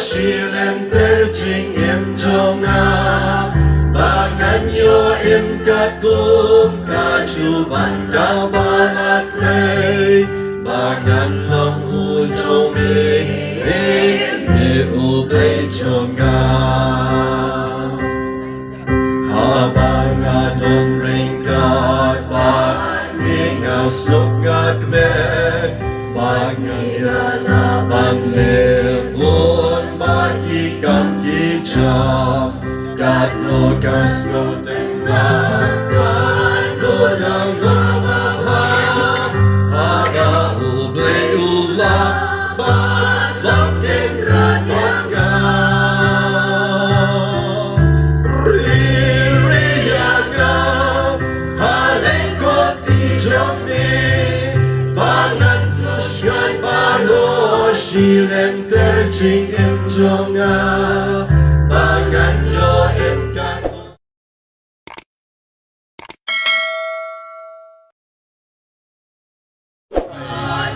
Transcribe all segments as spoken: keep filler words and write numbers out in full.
Shilynter jingim jong nga, ba ngan ïoh im katkum ka jubab kaba la klet, ba ngan long u jong me, me, me u Blei jong nga. Haba nga don ryngkat bad me, nga suk nga kmen, ba nga la ban leh bun bad ki kam ki jam. Katno ka sngewtynnat, katno la nga babha, haba u Blei u la ban long Tynrad ïa nga. Ri, ri ïa nga ha lyngkot ki jong me, ba ngan sngewsih baroh shilynter jingim jong nga, ba ngan ïoh im katkum.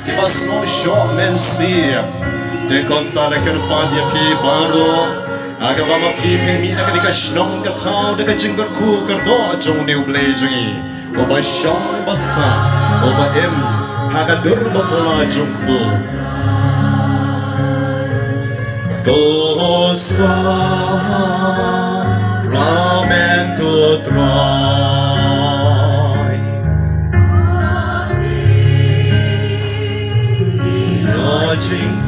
Kiba sngewshoh mynsiem. Te kumta la kyrpad ïa phi baroh, ha kaba ma phi phin mih na kane ka shnong ka thaw da ka jingkyrkhu kyrdoh jong une u Blei jong ngi, uba shong uba sah, uba im ha ka dur bapla jong u. Ko Sakramen ko Trai. Ïa jingsoh.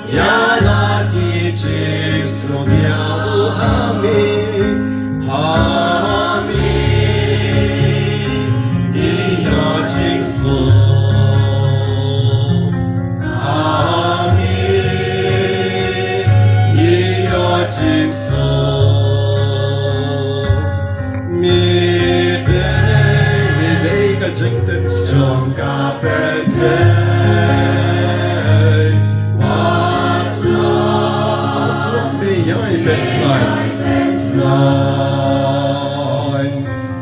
Ïa la ki jingsngewdiaw ha me, ha me, ïa jingsoh, ha me, ïa jingsoh. Me dei, me dei ka jingtip jong ka pyrthei. Pat jong, pat jong me ïai pynlait, pynlait.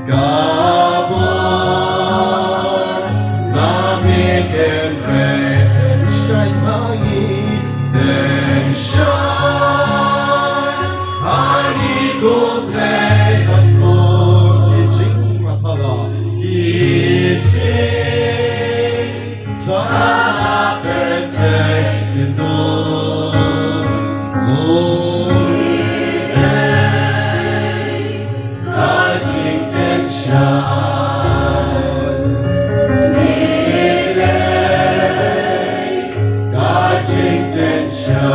Ka bor na me kynrei, shai ma ngi, shai. Ha ngi ko Blei ba sngewthuh ki jingmapala, ki jingthala pyrthei ki don. Mo dei ka jingkynsha. Ka jingkynsha.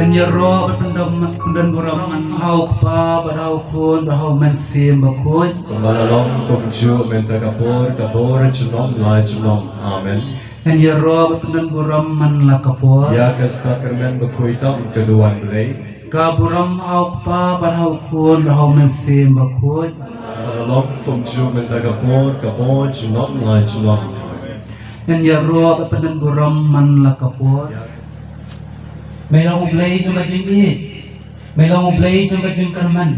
Yn ïaroh bad pyndon, pyndon burom ha u Kpa bad ha u Khun bad ha u Mynsiem Bakhuid. Kumba la long kumjuh mynta ka por, ka por junom la junom. Amen. Ngan ïaroh bad pyndon burom man la ka por. Ïa ka sakramen bakhuid tam ka duwan Blei. Ka burom ha u Kpa bad ha u Khun bad ha u Mynsiem Bakhuid. Ba la long kumjuh mynta ka por, ka por junom la junom. Ngan ïaroh bad pyndon burom man la ka por. Me long U Blei jong ka jingïeit. Me long U Blei jong ka jingkyrmen.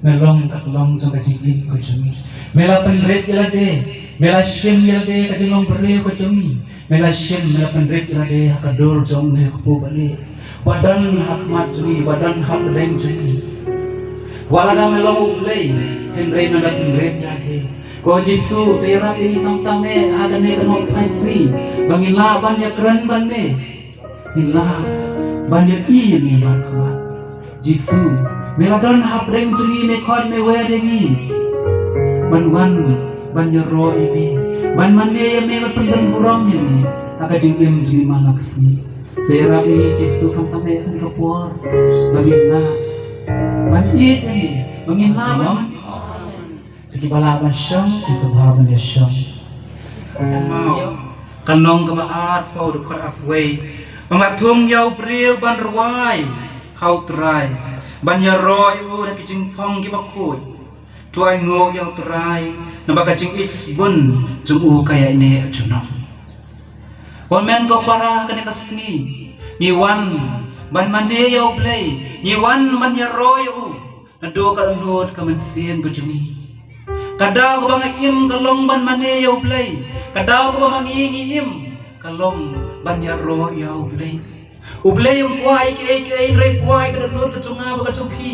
Me long ka tyllong jong ka jingim ka jong ngi. Me la pynrit ïa lade, me la shim ïa lade ka jinglong briew ka jong ngi. Me la shim, me la pynrit ïa lade ha ka dur jong une u kpu balieh. Ba don ha khmat jong ngi, ba don ha pdeng jong ngi. Wat lada me long U Blei, hynrei me la pynrit ïa lade. Ko Jisu, te ïarap ïa ngi khamtam eh ha kane ka nongphai sngi. Ba ngin lah ban ïakren bad me. Ngin lah ban ïohi ïa me markhmat. Jisu, me la don hapdeng jong ngi, me khot me wer ïa ngi. Ban wan, ban ïaroh ïa me. Ban mane ïa me, ban pyndon burom ïa me. Ha ka jingim jong ngi man la ka sngi. Te ïarap ïa ngi Jisu khamtam eh ha kane ka por. Ba ngin lah ban ïeit ïa me. Ba ngin lah ban Te kiba lah ban shong, kin sa bha ban ïa shong. Kan long kaba arphew dkhot arphew wei. Ba nga thung ïa u briew ban rwai ha u Trai, ban ïaroh ïa u da ki jingpang kiba khuid. To ainguh ïa u Trai, naba ka jingïeit sbun jong u ka ïaineh junom. Ko hynmen ko para, kane ka sngi ngi wan ban mane ïa u Blei, ngi wan ban ïaroh ïa u. Naduh ka dohnud ka mynsiem ka jong ngi. Ka daw kaba nga im ka long ban mane ïa u Blei. Ka daw kaba ma ngi ngi im ka long ban ïaroh ïa u Blei. U Blei um kwah ïa kiei kiei, hynrei u kwah ïa ka dohnud ka jong nga bad ka jong phi.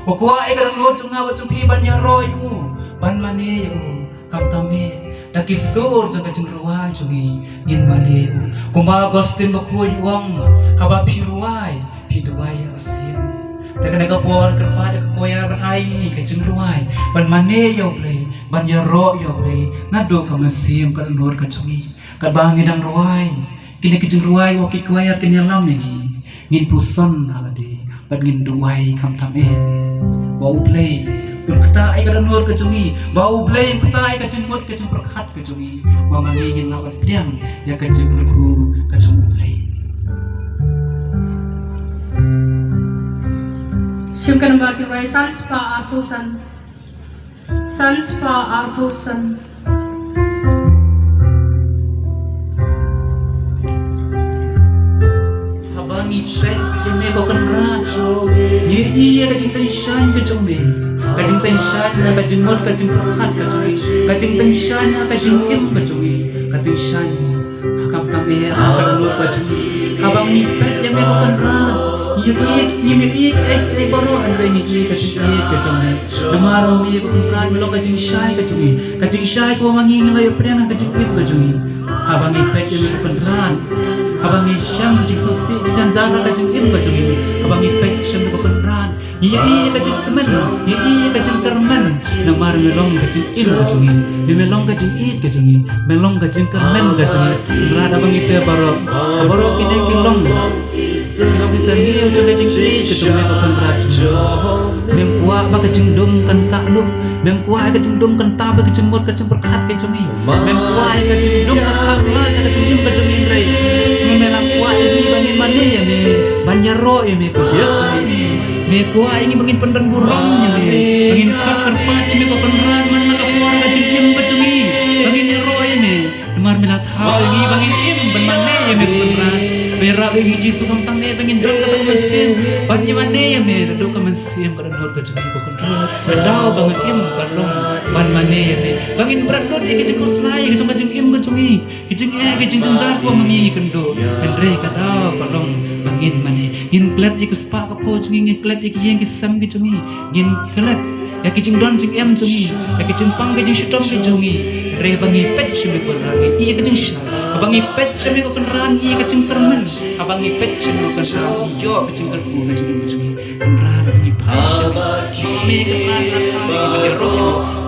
U kwah ïa ka dohnud jong nga bad jong phi ban ïaroh ïa u, ban mane ïa u. Khamtam eh, da ki sur jong ka jingrwai jong ngi, ngin mane ïa u. Kumba Augustine Bakhuid u ong, haba phi rwai, phi duwai ïa u Mynsiem. Te kane ka por kyrpad ïa ka choir ban ai ka jingrwai ban mane ïa u Blei, ban ïaroh ïa u Blei naduh ka mynsiem ka dohnud ka jong ngi. Katba ngi dang rwai, kine ki jingrwai, wat ki choir kin ïalam ïa ngi. Ngin puson ha lade bad ngin duwai khamtam eh ba u Blei un ktah ïa ka dohnud ka jong ngi, ba u Blei un ktah ïa ka jingmut ka jingpyrkhat ka jong ngi, ba ma ngi ngin lah ban pdiang ïa ka jingkyrkhu ka jong u Blei. Shim ka nambar jingrwai san spah arphew san. San spah arphew san. Haba ngi peit ïa me ko Kynrad, ngi ïohi ïa ka jingtyngshaiñ ka jong me. Ka jingtyngshaiñ na ka jingmut ka jingpyrkhat ka jong ngi. Ka jingtyngshaiñ na ka jingim ka jong ngi. Ka tyngshaiñ ha khamtam eh ha ka dohnud ka jong ngi. Haba ngi peit ïa me ko Kynrad, ngi ïohi, ngi ïohi ei ei baroh, hynrei ngi ïohi ka jingïeit ka jong me. Namar ba me ko Kynrad me long ka jingshai ka jong ngi. Ka jingshai kaba ma ngi ngin lah ïoh pdiang ha ka jingim ka jong ngi. Haba ngi peit ïa me ko Kynrad, haba ngi shem jingsngewsih jynjar ha ka jingim ka jong ngi, haba ngi peit shem me ko Kynrad, ngi ïohi ka jingkmen, ngi ïohi ka jingkyrmen. Namar me long ka jingim ka jong ngi, me, me long ka jingïeit ka jong ngi, me long ka jingkyrmen ka jong ngi. Kynrad, haba ngi peit baroh, baroh kine ki long, ki long ki syrngiew jong ka jingïeit ka jong me ko Kynrad. Mem kwah ba ka jingdum kan kah duh, mem kwah ka jingdum kan tap ïa ka jingmut ka jingpyrkhat ka jong ngi. Mem kwah ïa ka jingdum ka kha lad ïa ka jingim ka jong ngi, hynrei me, me la kwah ïa ngi ba ngin mane ïa me, ban ïaroh ïa me ko Jisu. Me kwah ïa ngi ba ngin pyndon burom ïa me, ba ngin khot kyrpad ïa me ko Kynrad man la ka por ka jingim ka jong ngi, ba ngin ïaroh ïa me. Namar me la thaw ïa ngi ba ngin im ban mane ïa me ko Kynrad. Ïarap ïa ngi Jisu khamtam eh ba ngin don kata ka mynsiem ban ïa mane ïa me naduh ka mynsiem ka dohnud ka jong ngi ko Kynrad. Ka daw ba nga im ka long ban mane ïa me, ba ngin bret lut ïa ki jingkhuslai ka jong ka jingim ka jong ngi. Ki jingeh, ki jingjynjar kaba ma ngi ngi kynduh. Hynrei ka daw ka long ba ngin mane. Ngin klet ïa ka spah ka phew jong ngi, ngin klet ïa ki ïing ki sem ki jong ngi. Ngin klet ïa ki jingdon jingem jong ngi, ïa ki jingpang ki jingshitom ki jong ngi. Hynrei haba ngi peit sha me ko Kynrad ngi ïohi ïa ka jingshai. Haba ngi peit sha me ko Kynrad ngi ïohi ïa ka jingkyrmen. Haba ngi peit sha me ko Kynrad ngi ïohi ïa ka jingkyrkhu ka jingim ka jong ngi. Kynrad, haba ngi peit sha me, ma me Kynrad, la thaw ïa ngi ban ïaroh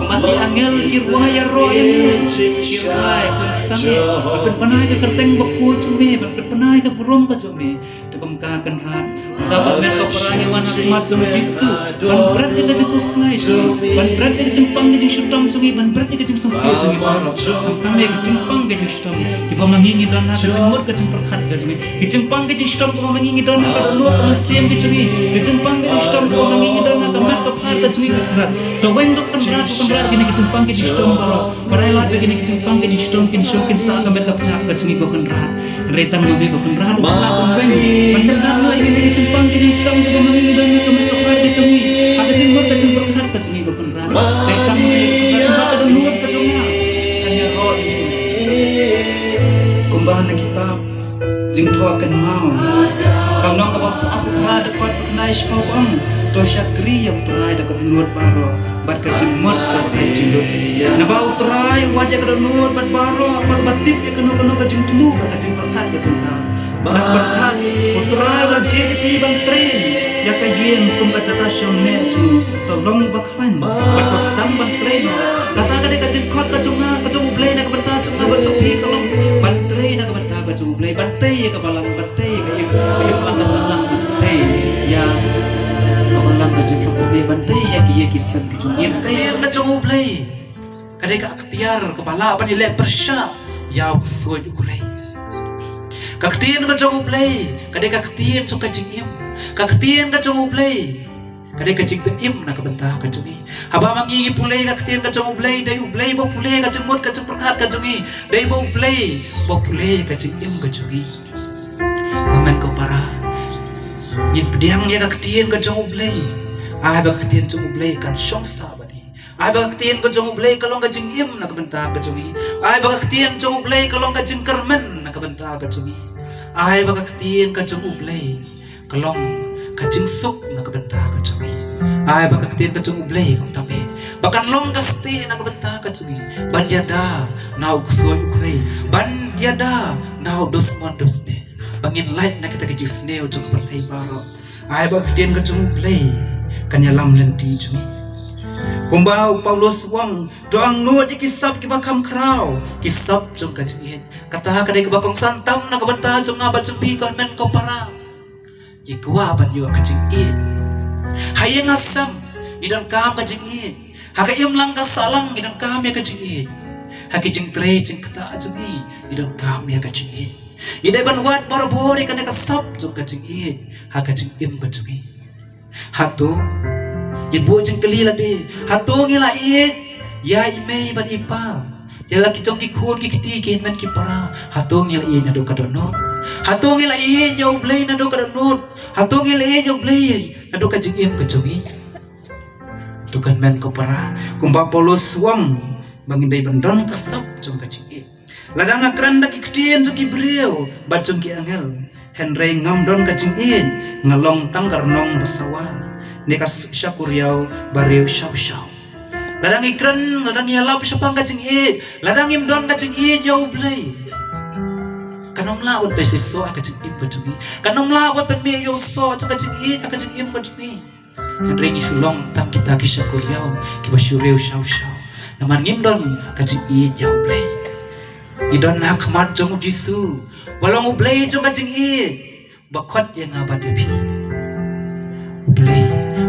ïa me. Ki angel ki rwai ïaroh ïa me, ki rwai kum sangeh, ban pynbna ïa ka kyrteng bakhuid jong me, ban pynbna ïa ka burom ka jong me. Te kumta Kynrad, kumta ba men ko para ngi wan ha khmat jong u Jisu ban bret ïa ka jingkhuslai jong ngi, ban bret ïa ka jingpang ka jingshitom jong ngi, ban bret ïa ka jingsngewsih jong ngi baroh. Kumta ïa ka jingpang ka jingshitom kiba ma ngi ngi don ha ka jingmut ka jingpyrkhat ka jong ngi. Ka jingpang ka jingshitom kaba ma ngi ngi don ha ka dohnud ka mynsiem ka jong ngi. Ka jingpang ka jingshitom kaba ma ngi ngi don ha ka met ka phad ka jong ngi, Kynrad. To weng, to Kynrad, to Kynrad, kine ki jingpang ki jingshitom baroh. Ba dei lad ba kine ki jingpang ki jingshitom kin shong kin sah ha ka met ka phad ka jong ngi, ko Kynrad. Hynrei tang ma me, ko Kynrad, u Kynrad, ban weng, ban kynrad noh ïa kine ki jingpang ki jingshitom kiba ma ngi ngi don ha ka met ka phad ka jong ngi, ha ka jingmut ka jingpyrkhat ka jong ngi, ko Kynrad. Hynrei tang ma me, ko Kynrad, ba ka dohnud ka jong nga kan ïaroh ïa me. Kumba na kitab Jingthoh Kynmaw, ka lynnong kaba arphew phra, dkhot ba khyndai, shiphew, ba ong: To shakri ïa U Trai da ka dohnud baroh bad ka jingmut kaba jinglut. Naba U Trai u wad ïa ka dohnud bad baroh, bad uba tip ïa kano kano ka jingthmu bad ka jingpyrkhat ka jong ka. Naba pyrkhat, U Trai u la jied ïa phi ban trei ïa ka ïing kum ka jaka shongneh jong u. To long ba khlaiñ bad to sdang ban trei noh. Kata ka dei ka jingkhot ka jong nga, ka jong U Blei na ka bynta jong nga bad jong phi, ka long ban trei na ka bynta ka jong U Blei, ban tei ïa ka balang, ban tei ïa ka im, ka imlang ka sahlang, ban tei ïa ka balang ka jong, khamtam ïa, ban tei ïa ki ïing ki sem ki jong ngi. Ka ktien ka jong U Blei ka dei ka ktien kaba lah ban ïaleh pyrshah ïa u ksuid u khrei. Ka ktien ka jong U Blei ka dei ka ktien jong ka jingim. Ka ktien ka jong U Blei ka dei ka jingpynim na ka bynta ka jong ngi. Haba ma ngi ngi pule ka ktien ka jong U Blei, dei U Blei ba pule ka jingmut ka jingpyrkhat ka jong ngi. Dei ba U Blei ba pule ka jingim ka jong ngi. Ko hynmen ko para, ngin pdiang ïa ka ktien ka jong U Blei. Ai ba ka ktien jong U Blei kan shong sah bad ngi. Ai ba ka ktien ka jong U Blei ka long ka jingim na ka bynta ka jong ngi. Ai ba ka ktien jong U Blei ka long ka jingkyrmen na ka bynta ka jong ngi. Ai ba ka ktien ka jong U Blei ka long ka jingsuk na ka bynta ka jong ngi. Ai ba ka ktien ka jong U Blei, khamtam ïa, ba kan long ka stieh na ka bynta ka jong ngi ban ïada na u ksuid u khrei, ban ïada na u dusmon dusbeh, ba ngin lait na kita ki jingsniew jong ka pyrthei baroh. Ai ba ka ktien ka jong U Blei kan ïalam lynti jong ngi. Kumba u Paulus u ong, to angnud ïa ki sap kiba kham khraw, ki sap jong ka jingïeit. Kata ka dei kaba kongsan tam na ka bynta jong nga bad jong phi, ko hynmen ko para. Ngi kwah ban ïoh ka jingïeit. Ha ïing ha sem ngi donkam ka jingïeit. Ha ka imlang ka sahlang ngi donkam ïa ka jingïeit. Ha ki jingtrei jingktah jong ngi ngi donkam ïa ka jingïeit. Ngi dei ban wad barabor ïa kane ka sap jong ka jingïeit ha ka jingim ka jong ngi. Hato, ngin buh jingkylli lade, hato ngi la ïeit ïa i mei bad i pa, ïa la ki jong ki khun ki kti ki hynmen ki para? Hato ngi la ïeit naduh ka dohnud? Hato ngi la ïeit ïa U Blei naduh ka dohnud? Hato ngi la ïeit ïa U Blei naduh ka jingim ka jong ngi? To ko hynmen ko para, kumba Paulus u ong ba ngin dei ban don ka sap jong ka jingïeit. Lada nga kren da ki ktien jong ki briew bad jong ki angel, hynrei ngam don ka jingïeit, nga long tang ka rnong ba sawa ne ka shakuriaw ba riew shaw shaw. Lada ngi kren, lada ngi ïalap shaphang ka jingïeit, lada ngim don ka jingïeit ïa U Blei, kan ym lah ban pynshai soh ha ka jingim ka jong ngi. Kan ym lah ban pynmih ïa u soh jong ka jingïeit ha ka jingim ka jong ngi. Hynrei ngi shu long tang kita ki shakuriaw kiba shu riew shaw shaw, namar ngim don ka jingïeit ïa U Blei. Ngi don ha khmat jong U Jisu, ba long U Blei jong ka jingïeit, ba khot ïa nga bad ïa phi. U Blei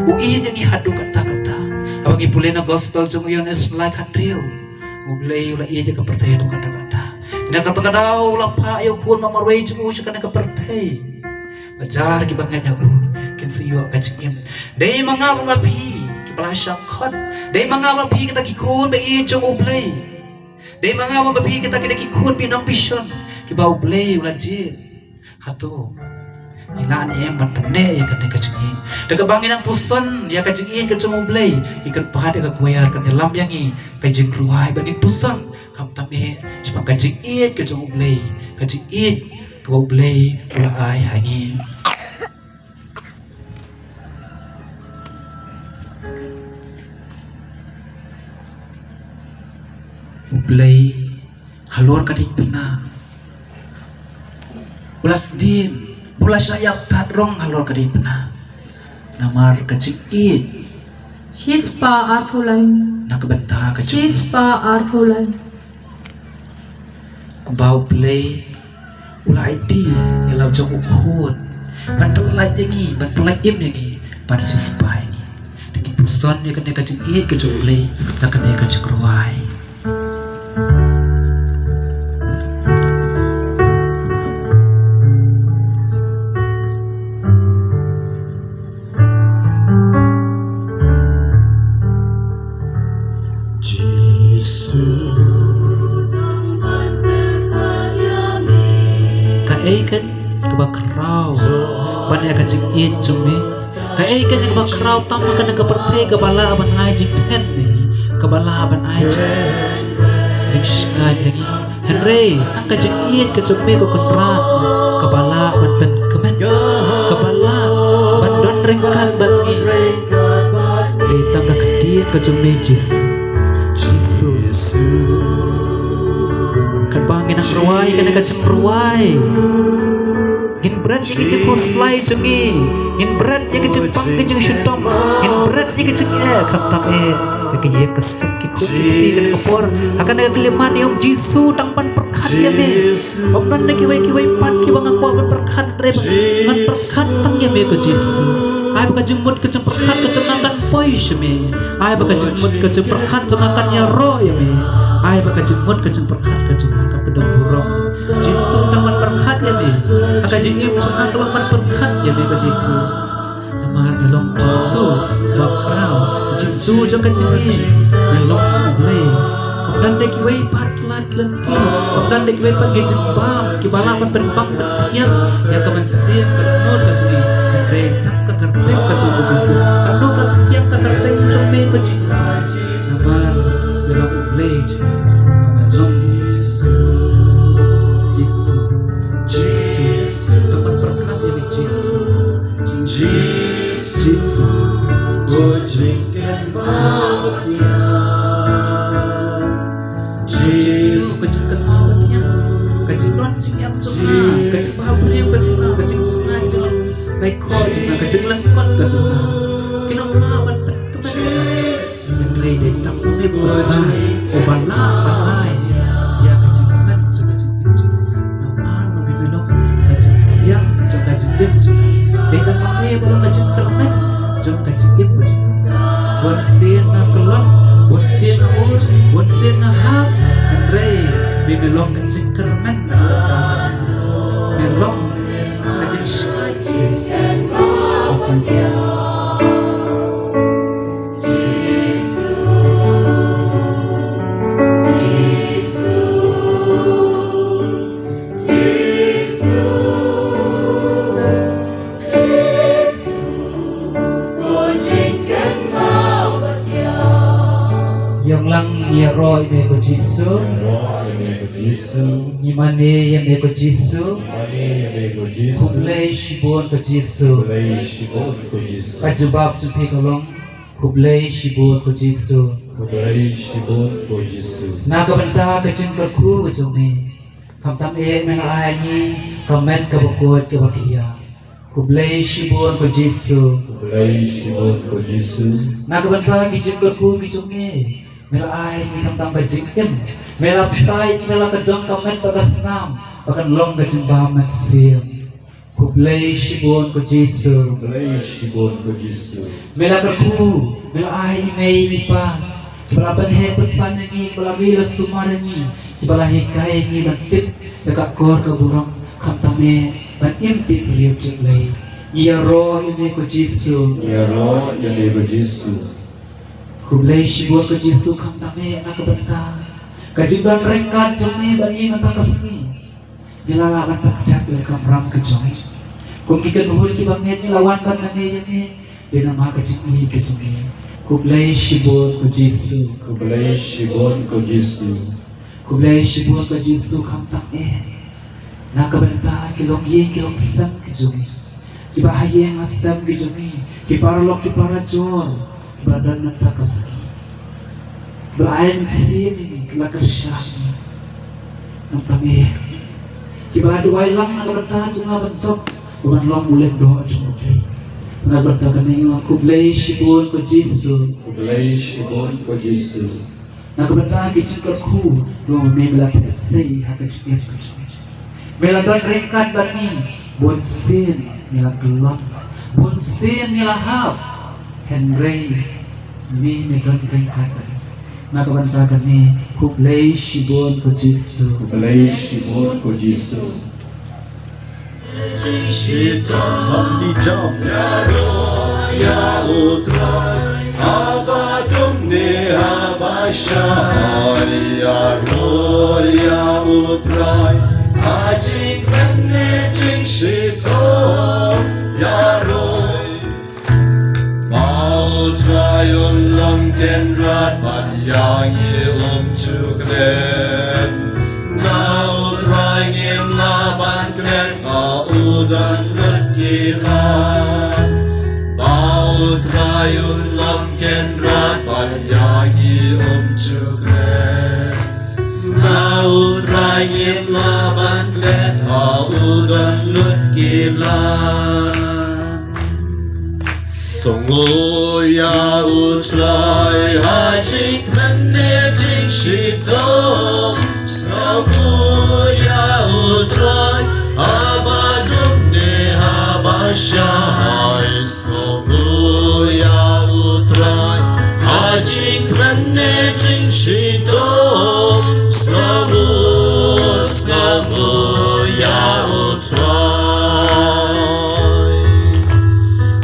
u ïeit ïa ngi haduh katta katta. Haba ngi pule na gospel jong u Ïoannis lai khatriew, U Blei u la ïeit ïa ka pyrthei haduh katta katta. Na kata ka daw u la phah ïa u khun ba marwei jong u sha kane ka pyrthei, ba jar kiba ngeit ha u kin sa ïoh ka jingim. Dei ma nga bad ma phi kiba la shah khot. Dei ma nga bad ma phi kita ki khun ba ïeit jong U Blei. Dei ma nga bad ma phi kita ki dei ki khun ba nongpyshon kiba U Blei u la jied. Hato ngi lah ne em ban pynneh ïa kane ka jingïeit? Da kaba ngi nang pyrshang ïa ka jingïeit ka jong U Blei, ïa kane pat ïa ka choir kan ïalam ïa ngi ka jingrwai ba ngin pyrshang, khamtam eh shaphang ka jingïeit ka jong U Blei, ka jingïeit kaba U Blei u la ai ha ngi. U Blei halor ka diengphna u la sdien, u la shah ïap tad rong halor ka diengphna. Namar ka jingïeit Shispah arphew lai. Na ka bynta ka jong, shispah arphew lai. Kumba U Blei u la aiti ïa la u jong u khun ban pyllait ïa ngi, ban pyllait im ïa ngi, ban shispah ïa ngi. Te ngin puson ïa kane ka jingïeit ka jong U Blei na kane ka jingrwai. Jisu. Kaei keiñ kaba khraw ban ïa ka jingïeit jong me? Kaei keiñ kaba khraw tam ha kane ka pyrthei kaba lah ban ai jingtngen ïa ngi, kaba lah ban ai jing, jingshngaiñ ïa ngi? Hynrei tang ka jingïeit ka jong me ko Kynrad kaba lah ban pynkmen, kaba lah ban don ryngkat bad ngi. Dei tang ka ktien ka jong me Jisu. Jisu. Katba ngin nang rwai kane ka jingrwai, ngin bret ïa ka jingkhuslai jong ngi, ngin bret ïa ka jingpang ka jingshitom, ngin bret ïa ka jingeh, khamtam eh ïa ka ïing ka sem, ki khun ki kti. Kane ka por, ha kane ka khyllipmat ïa u Jisu, tang ban pyrkhat ïa me. Ym don na kiwei kiwei pat kiba nga kwah ban pyrkhat, hynrei ba ngan pyrkhat tang ïa me ko Jisu. Ai ba ka jingmut ka jingpyrkhat ka jong nga kan poi sha me. Ai ba ka jingmut ka jingpyrkhat jong nga kan ïaroh ïa me. Ai ba ka jingmut ka jingpyrkhat ka jong nga kan pyndonkam burom. Jisu, tang ban pyrkhat ïa me. Ha ka jingim jong nga ka long ban pyrkhat ïa me ko Jisu. Namar me long Jisu ba khraw, Jisu jong ka jingim, me long U Blei. Ym don da kiwei pat ki lad ki lynti, ym don da kiwei pat ki jingbam kiba lah ban pynbang pyntiang ïa ka mynsiem ka dohnud ka jong ngi. Hynrei tang ka kyrteng ka jong u Jisu. Ka dohnud ka jong ka kyrteng jong me ko Jisu. Namar me long U Blei jong ngi. Me long Jisu. Jisu. Jisu. Tang ban pyrkhat ïa me Jisu. Jisu. Jisu. Jisu. Jisu, ka jingkynmaw ka jingïap, ka jingdon jingïap jong nga, ka jingbhabriew ka jong nga, ka jingsngaid jong nga, ka jinglyngkot ka jong nga. Ki nang mah ban pynkmen ïa nga. Hynrei dei tang ma me uba lah, uba lah ban ai ïa ka jingkmen jong ka jingim jong nga. Namar ma me me long ka jingkyrmen jong ka jingim jong nga. Dei tang ma me uba long ka jingkyrmen jong ka jingim jong nga. Bunsien nga khlem, bunsien nga ur, bunsien nga hap, hynrei me me long ka jingkyrmen. Me long ka jingshai. Ïa ngi lang ïaroh ïa me ko Jisu. Ïaroh ïa me ko Jisu. Ngi mane ïa me ko Jisu. Mane ïa me ko Jisu. Khublei shibun ko Jisu. Khublei shibun ko Jisu. Ka jubab jong phi ka long, khublei shibun ko Jisu. Khublei shibun ko Jisu. Na ka bynta ka jingkyrkhu ka jong me, khamtam eh me la ai ngi ka met kaba koit kaba khiah. Khublei shibun ko Jisu. Khublei shibun ko Jisu. Na ka bynta ki jingkyrkhu ki jong me, me la ai ngi khamtam ka jingim. Me la bsa ïa ngi na la ka jong ka met bad ka snam, ba kan long ka jingbam mynsiem. Khublei shibun ko Jisu. Khublei shibun ko Jisu. Me la kyrkhu, me la ai ïa i mei i pa kiba la pynheh pynsan ïa ngi, kiba la ri la sumar ïa ngi, kiba la hikai ïa ngi ban tip ïa ka kor ka burom, khamtam eh ban im tip briew tip Blei. Ïaroh ïa me ko Jisu. Ïaroh ïa me ko Jisu. Khublei shibun ko Jisu, khamtam eh na ka bynta ka jingdon ryngkat jong me bad ngi mynta ka sngi. Ngi la lah ban pyndep ïa ka kamram ka jong ngi. Kum ki kynhun kiba ngeit ngi la wan ban mane ïa me. Dei namar ka jingïeit ka jong me. Khublei shibun ko Jisu. Khublei shibun ko Jisu. Khublei shibun ko Jisu, khamtam eh na ka bynta ki longïing ki longsem ki jong ngi, kiba ha ïing ha sem ki jong ngi, ki paralok ki parajor, ba don mynta ka sngi, ba la ai mynsiem ïa ngi, ki la kyrshan ïa ngi. Khamtam eh kiba la duwai lang na ka bynta jong nga ban jop, ba ngan long u lyngdoh jong U Blei. Na ka bynta kane nga ong khublei shibun ko Jisu. Khublei shibun ko Jisu. Na ka bynta ki jingkyrkhu, ko me la theh sei ha ka jingim ka jong me. Me la don ryngkat bad ngi, bun sien ngi la kyllon, bun sien ngi la hap. Hynrei me, me don ryngkat bad ngi. Na ka bynta kane, khublei shibun ko Jisu. Khublei shibun ko Jisu. Shitom. Hap ni jam. Ïaroh ïa U Trai, haba dum ne haba shai. Ïaroh ïa U Trai, ha jingkmen ne jingshitom. Ïaroh. Ba U Trai un long kynrad bad ïa ngi um ju klet. Na U Trai ngim lah ban klet, ha u don lut ki lad. Ba U Trai un long kynrad bad ïa ngi um ju klet. Na U Trai ngim lah ban klet, ha u don lut ki lad. Sngew ïa U Trai ha jingkmen ne jingshitom. Sngew ïa U Trai haba dum ne haba shai. Sngew ïa U Trai ha jingkmen ne jingshitom. Sngew, sngew ïa U Trai.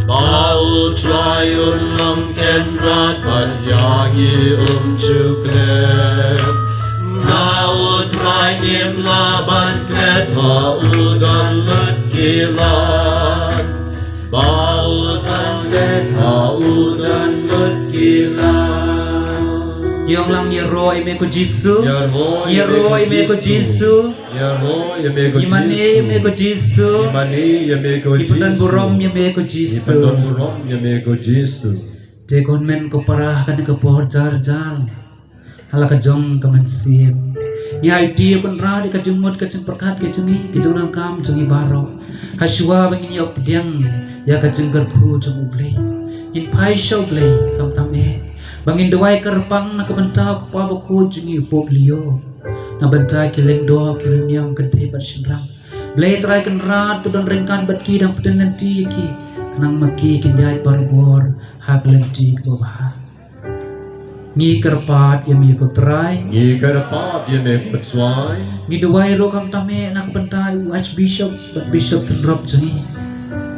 Ba U Trai un long kynrad bad ïa ngi um ju klet. Na U Trai ngim lah ban klet, ha u don lut ki lad. Ba U Trai ngim lah, ha u don lut ki lad. Ïong lang, ïaroh ïa me ko Jisu. Ïaroh ïa me ko Jisu. Ïaroh ïa me ko Jisu. Ïa me ko Jisu. Ïa me ko Jisu. Ïa me ko Jisu. Ïa me ko Jisu. Te ko hynmen ko para, ha kane ka por jar jar, ha la ka jong ka mynsiem, ngi aiti ïa u Kynrad ïa ka jingmut ka jingpyrkhat ka jong ngi, ka jingdonkam jong ngi baroh. Hashwa ba ngin ïoh pdiang ïa ka jingkyrkhu jong U Blei, ngin phai sha U Blei khamtam eh. Ba ngin duwai kyrpang na ka bynta u kpa bakhuid jong ngi u Pope Leo, na bynta ki lyngdoh, ki riewniam, kynthei bad shynrang. Blei Trai Kynrad, to don ryngkat bad ki, dang pyndem lynti ïa ki, khnang ma ki kin ïaid barabor ha ka lynti kaba bha. Ngi kyrpad ïa me ko Trai. Ngi kyrpad ïa me ko Trai. Ngi duwai ruh khamtam eh na ka bynta u Archbishop bad Bishop synrop jong ngi.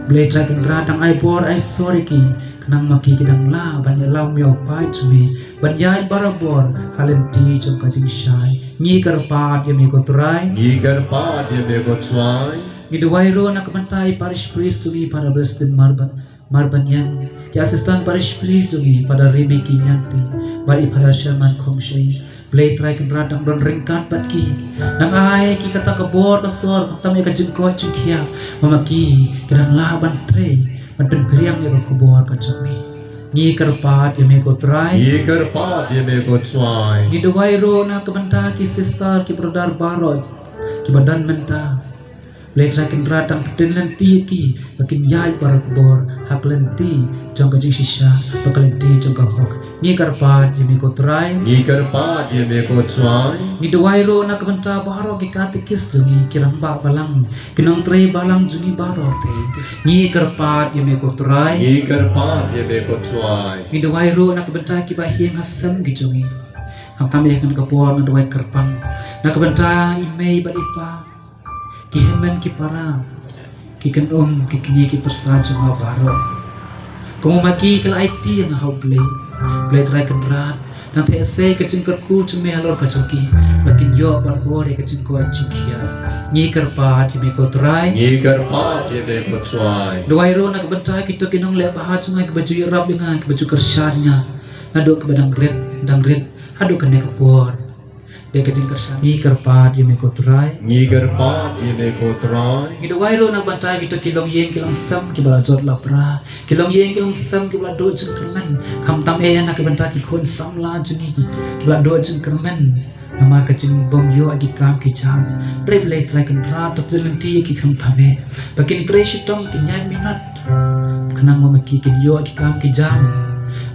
Blei Trai Kynrad, dang ai bor ai sor ïa ki, khnang ma ki ki dang lah ban ïalam ïa u paid jong me, ban ïaid barabor ha lynti jong ka jingshai. Ngi kyrpad ïa me ko Trai. Ngi kyrpad ïa me ko Trai. Ngi duwai ruh na ka bynta i Parish Priest jong ngi, Father Weston Marban, Marban Ïeng, ki Assistant Parish Priest jong ngi, Father Rebecca Nyanti, bad i Father Sherman Khongshei. Blei Trai Kynrad, dang don ryngkat bad ki, dang ai ki kata ka bor ka sor, khamtam ïa ka jingkoit jingkhiah, ba ma ki ki dang lah ban trei, ban pynphriang ïa ka khubor ka jong me. Ngi kyrpad ïa me ko Trai. Ngi kyrpad ïa me ko Trai. Ngi duwai ruh na ka bynta ki sister, ki brother baroh kiba don mynta. Blei Trai Kynrad, dang pyndem lynti ïa ki ba kin ïaid barabor ha ka lynti jong ka jingshisha bad ka lynti jong ka hok. Ngi kyrpad ïa me ko Trai. Ngi kyrpad ïa me ko Trai. Ngi duwai ruh na ka bynta baroh ki katekist jong ngi, ki rangbah balang, ki nongtrei balang jong ngi baroh te. Ngi kyrpad ïa me ko Trai. Ngi kyrpad ïa me ko Trai. Ngi duwai ruh na ka bynta kiba ïeng ha sem ki jong ngi. Khamtam eh ha kane ka por nga duwai kyrpang na ka bynta i mei bad i pa, ki hynmen ki para, ki kynum ki kñi ki pyrsa jong nga baroh. Kumba ma ki ki la aiti ïa nga ha U Blei, Blei Trai Kynrad, dang theh sei ka jingkyrkhu jong me halor ka jong ki, ba kin ïoh barabor ïa ka jingkoit jingkhiah. Ngi kyrpad ïa me ko Trai. Ngi kyrpad ïa me ko Trai. Duwai ruh na ka bynta kito ki nongleh bha jong nga kiba ju ïarap ïa nga, kiba ju kyrshan ïa nga naduh kiba dang rit, dang rit haduh kane ka por. Dei ka jingkyrshan. Ngi kyrpad ïa me ko Trai. Ngi kyrpad ïa me ko Trai. Ngi duwai ruh na ka bynta kito ki longïing ki longsem kiba la jot la pra, ki longïing ki longsem kiba la duh jingkyrmen, khamtam eh na ka bynta ki khun samla jong ngi ki, kiba la duh jingkyrmen namar ka jingbym ïoh ïa ki kam ki jam. Hynrei Blei Trai Kynrad, to pyndem lynti ïa ki khamtam eh, ba kin trei shitom, kin ïaid minot. Khnang ba ma ki kin ïoh ki kam ki jam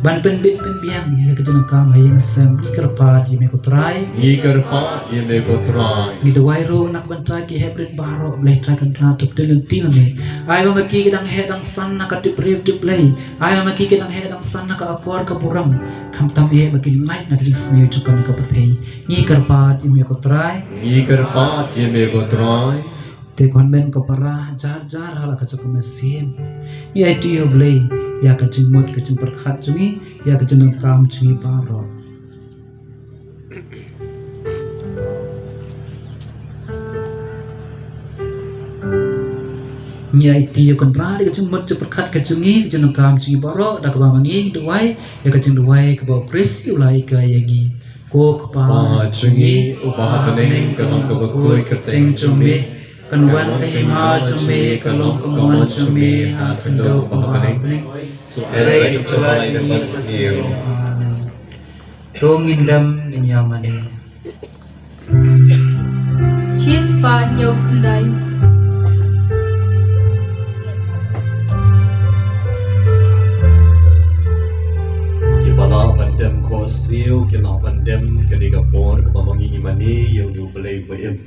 ban pynbit pynbiang ïa ka jingdonkam ha ïing ha sem. Ngi kyrpad ïa me ko Trai. Ngi kyrpad ïa me ko Trai. Ngi duwai ruh na ka bynta ki heprit baroh, Blei Trai Kynrad, to pynlong lynti ma me. Ai ba ma ki ki dang heh dang san na ka tip briew tip Blei. Ai ba ma ki ki dang heh dang san na ka akor ka burom. Khamtam eh ba kin lait na ka jingsniew jong ka pyrthei. Ngi kyrpad ïa me ko Trai. Ngi kyrpad ïa me ko Trai. Te ko hynmen ko para, jar jar ha la ka jong ka mynsiem. Ïa ïa u Blei ïa ka jingmut ka jingpyrkhat jong ngi, ïa ka jingdonkam jong ngi baroh. Ngi aiti ïa u Kynrad ïa ka jingmut jingpyrkhat ka jong ngi, ka jingdonkam jong ngi baroh, da kaba ma ngi duwai ïa ka jingduwai kaba u Khrist u la hikai ïa ngi. Ko Kpa jong ngi uba ha bneng, ka long kaba khuid kyrteng jong me. Kan wan ka hima jong me, ka long ka mon jong me ha khyndew uba ha bneng. To erei to jlai da ba sniew. Amen. To ngin dem ngin ïa mane. Shispah hynñiew khyndai. Kiba lah ban dem khohsiew, ki lah ban dem, kane ka por kaba ma ngi ngin mane ïa u Blei ba im.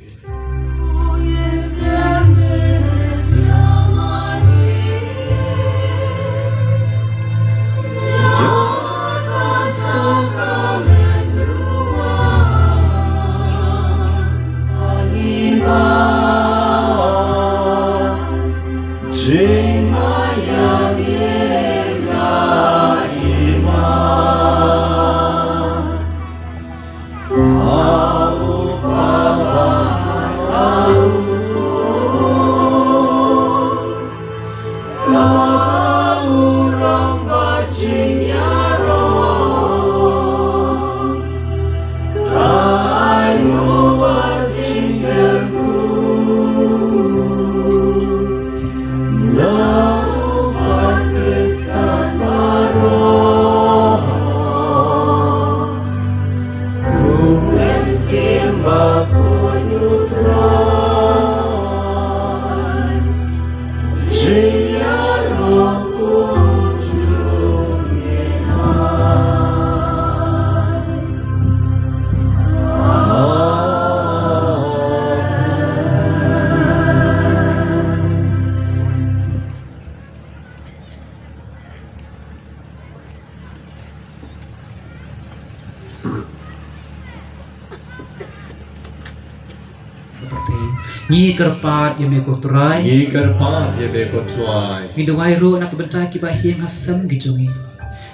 Ngi kyrpad ïa me ko Trai. Ngi kyrpad ïa me ko Trai. Ngi duwai ruh na ka bynta kiba ha ïing ha sem ki jong ngi.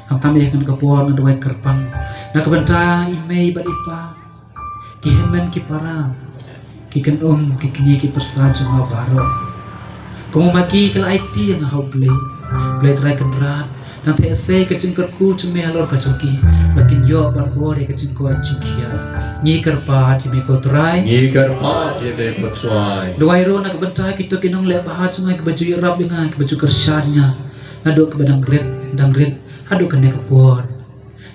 Khamtam ïa kane ka por nga duwai kyrpang na ka bynta i mei bad i pa, ki hynmen ki para, ki kynum ki kñi ki pyrsa jong nga baroh. Kumba ma ki ki la aiti ïa nga ha u Blei, Blei Trai Kynrad, nang theh sei ka jingkyrkhu jong me halor ka jong ki, ba kin ïoh barabor ïa ka jingkoit jingkhiah. Ngi kyrpad ïa me ko Trai. Ngi kyrpad ïa me ko Trai. Duwai ruh na ka bynta kito ki nongleh bha jong nga kiba ju ïarap ïa nga, kiba ju kyrshan ïa nga naduh kaba dang rit dang rit haduh kane ka por.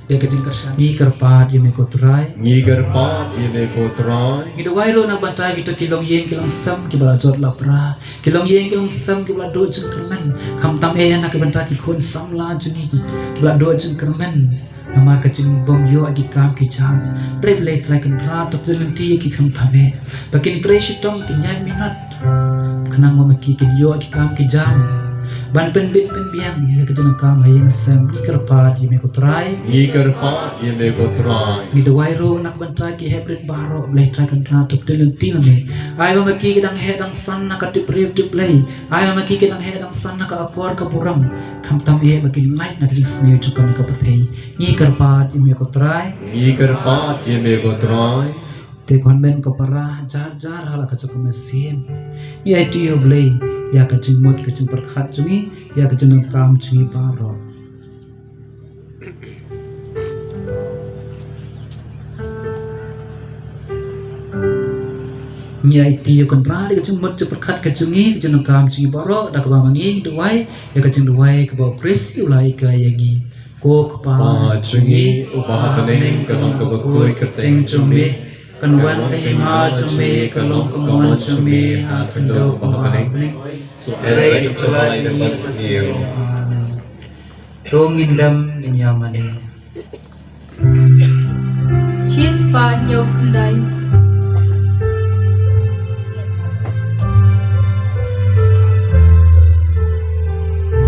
Ïa ka jingkyrshan ngi kyrpad ïa me ko Trai. Ngi kyrpad ïa me ko Trai. Ngi duwai ruh na ka bynta kito ki longïing ki longsem kiba la jot la pra, ki longïing ki longsem kiba la duh jingkyrmen. Khamtam eh na ka bynta ki khun samla jong ngi kiba la duh jingkyrmen namar ka jingbym ïoh ki kam ki jam. Hynrei Blei Trai Kynrad, to pynlong lynti ïa ki khamtam eh ba kin trei shitom, kin ïaid minot, khnang ba ma ki kin ïoh ki kam ki jam ban pynbit pynbiang ïa ka jingdonkam ha ïing ha sem. Ngi kyrpad ïa me ko Trai. Ngi kyrpad ïa me ko Trai. Ngi duwai ruh na ka bynta ki heprit baroh, Blei Trai Kynrad, to pynlong lynti ma me. Ai ba ma ki ki dang heh dang san na ka tip briew tip Blei. Ai ba ma ki ki dang heh dang san na ka akor ka burom. Khamtam eh ba kin lait na ka jingsniew jong ka pyrthei. Ngi kyrpad ïa me ko Trai. Ngi kyrpad ïa me ko Trai. Te ko hynmen ko para, jar jar ha la ka jong ka mynsiem. Ïa ïa u Blei ïa ka jingmut ka jingpyrkhat jong ngi, ïa ka jingdonkam jong ngi baroh. Ngi aiti ïa u Kynrad ïa ka jingmut jingpyrkhat ka jong ngi, ka jingdonkam jong ngi baroh, da kaba ma ngi duwai ïa ka jingduwai kaba u Khrist u la hikai ïa ngi. Ko Kpa jong ngi uba ha bneng, ka long kaba khuid kyrteng jong me. Kan wan ka hima jong me, ka long ka mon jong me ha khyndew uba ha bneng. To erei to jlai da ba sniew. Amen. To ngin dem ngin ïa mane. Shispah hynñiew khyndai.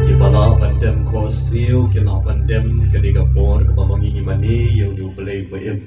Kiba lah ban dem khohsiew, ki lah ban dem, kane ka por kaba ma ngi ngi mane ïa une U Blei ba im.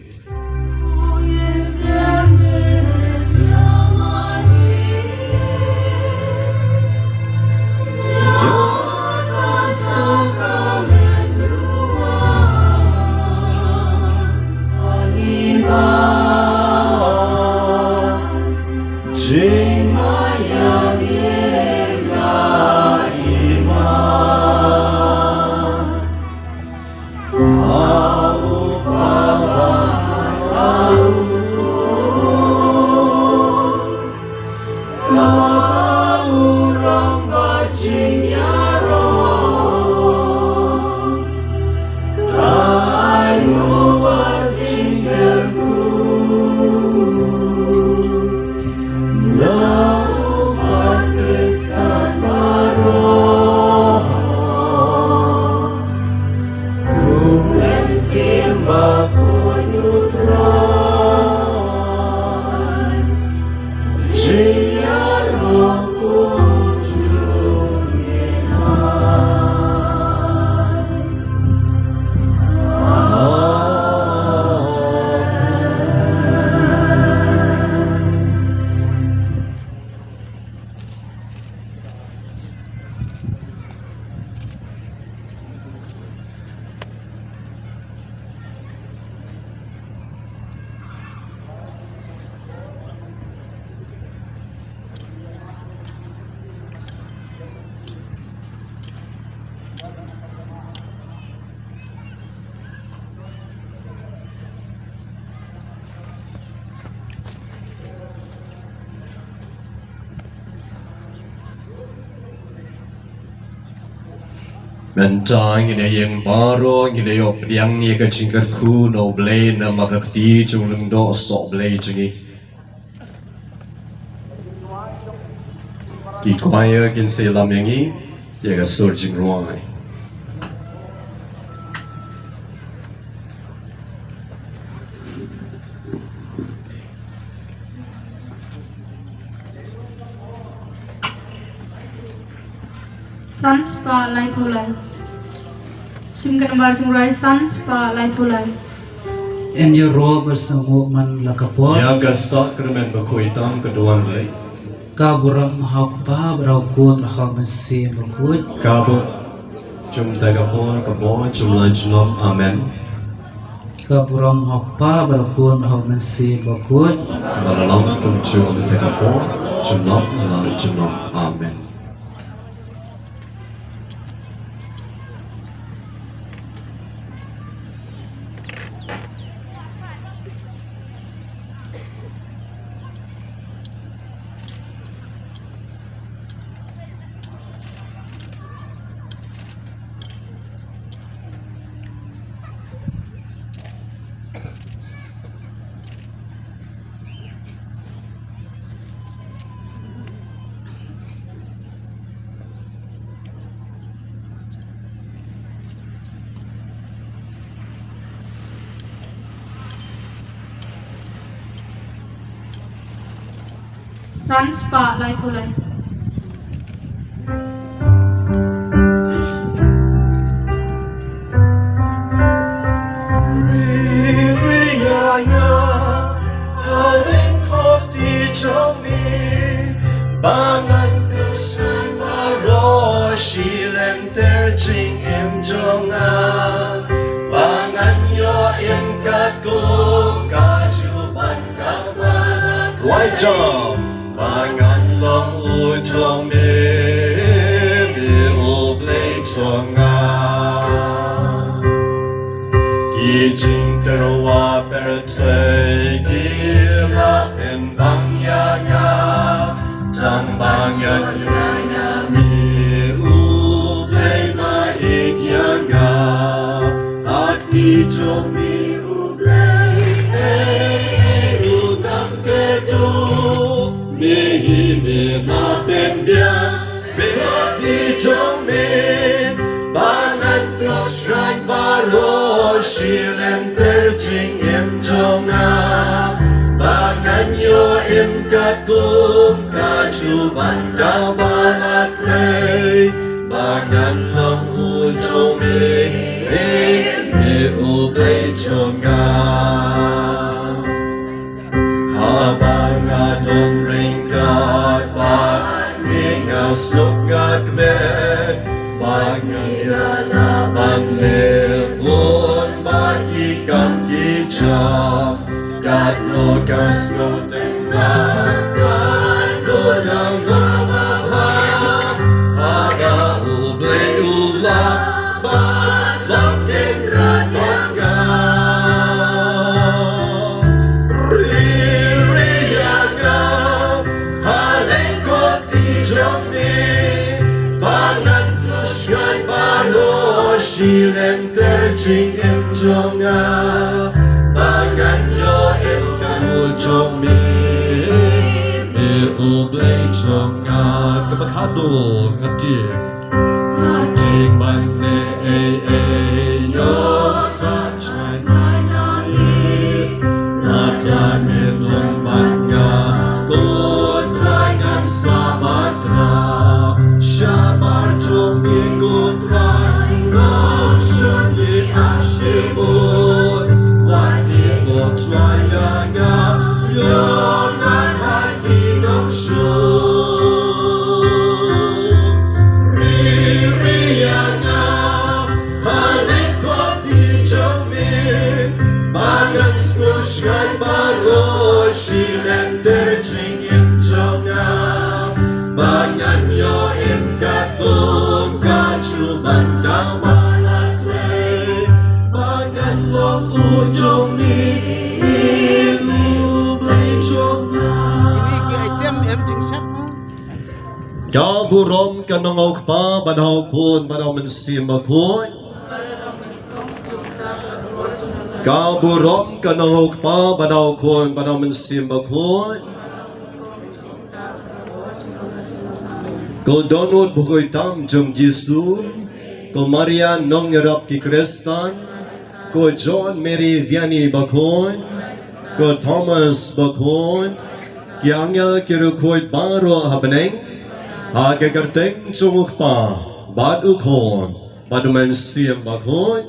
Mynta ngin ïeng baroh, ngin ïoh pdiang ïa ka jingkyrkhu na U Blei namar ka kti jong u Lyngdoh Sohblei jong ngi. Ki choir kin sa ïalam ïa ngi ïa ka sur jingrwai. San spah laiphew lai. Shim ka nambar jingrwai san spah laiphew lai. Yn ïaroh bad sngewnguh man la ka por. Ïa ka sakrament bakhuid tam ka duwan lei. Ka burom ha U Kpa bad ha U Khun bad ha U Mynsiem Bakhuid. Ka burom jong te ka por, ka por jong la junom. Amen. Ka burom ha U Kpa bad ha U Khun bad ha U Mynsiem Bakhuid. Ba la long kum jong te ka por, junom la junom. Amen. San spah laiphew lai. Ri ri ïa nga, a lyngkot kti jong me, ba ngan sngewsih baroh shi lynter jingim jong nga, ba ngan ïoh im katkum ka jubab. Wai jam ba ngan long u jong me, me U Blei jong nga. Ki jingtyrwa pyrthei ki la pynbang ïa nga, tang ba ngan ïa me U Blei ma ïeit ïa nga. Ha kti jong me U Blei, ei ei ruh ngam kyrduh. Me hi me la pynbiang, me ha kti jong me, ba ngan Baroh shi lynter jingim jong nga, ba ngan ïoh im katkum ka jubab kaba la khlei, ba ngan long u jong me, me u Blei jong nga. Haba nga don ryngkat bad me, nga suk nga kmen, ba nga la ban leh bun bad ki kam ki jam. Katno ka sngewtynnat, katno la nga babha, haba u Blei u la ban long tynrai ïa nga. Ri ri ïa nga ha lyngkot kti jong me, ba ngan sngewsih baroh shi lynter jingim jong nga, ba ngan ïoh im katkum u jong me, me u Blei jong nga. Kaba khadduh nga tieng. Nga tieng ban leh ei ei ïoh sa jai na ngi. Lada me don bad nga, ko Trai, ngan sah bad nga. Shabar jong me ko Trai, nga shon ïa ka shibun. Wat ïehnoh Trai ïa nga, ïoh ngan ha ki nongshun. Ri ri ïa nga ha lyngkot kti jong me, ba ngan sngewsih baroh shi lynter jingim jong nga, ba ngan ïoh im katkum ka jubab kaba la khlei, ba ngan long u jong me, u Blei jong nga. Kine ki item em jingshat mo? Ka burom ka nong ha u Kpa bad ha u Khun bad ha u Mynsiem Bakhuid. Ka burom ka nong ha u Kpa bad ha u Khun bad ha u Mynsiem Bakhuid. Ko Dohnud bakhuid tam jong u Jisu, ko Maria nongïarap ki Khristan, ko John Mary Vianney Bakhuid, ko Thomas Bakhuid, ki angel ki riewkhuid baroh ha bneng, ha ka kyrteng jong u Kpa bad u Khun bad u Mynsiem Bakhuid.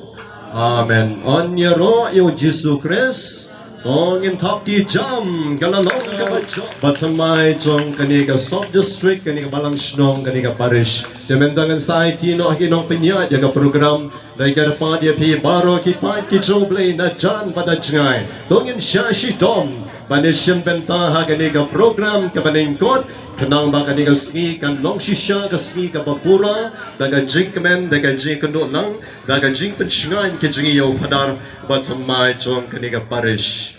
Amen. Yn ïaroh ïa u Jisu Khrist. To ngin thap ki jam, ka la long kaba jop. Bad thymmai jong kane ka sub district, kane ka balang shnong, kane ka parish. Te mynta ngan sa ïa ki nong, ki nongpynïaid ïa ka program. Dei ka kyrpad ïa phi baroh ki paid ki jong u Blei na jan bad na jngai. To ngin shah shitom ban ïashim bynta ha kane ka program kaba lyngkot. Khnang ba kane ka sngi kan long shisha ka sngi kaba pura da ka jingkmen, da ka jingïakynduh lang, da ka jingpynshngaiñ ka jong ngi ïa u Phadar bad thymmai jong kane ka parish.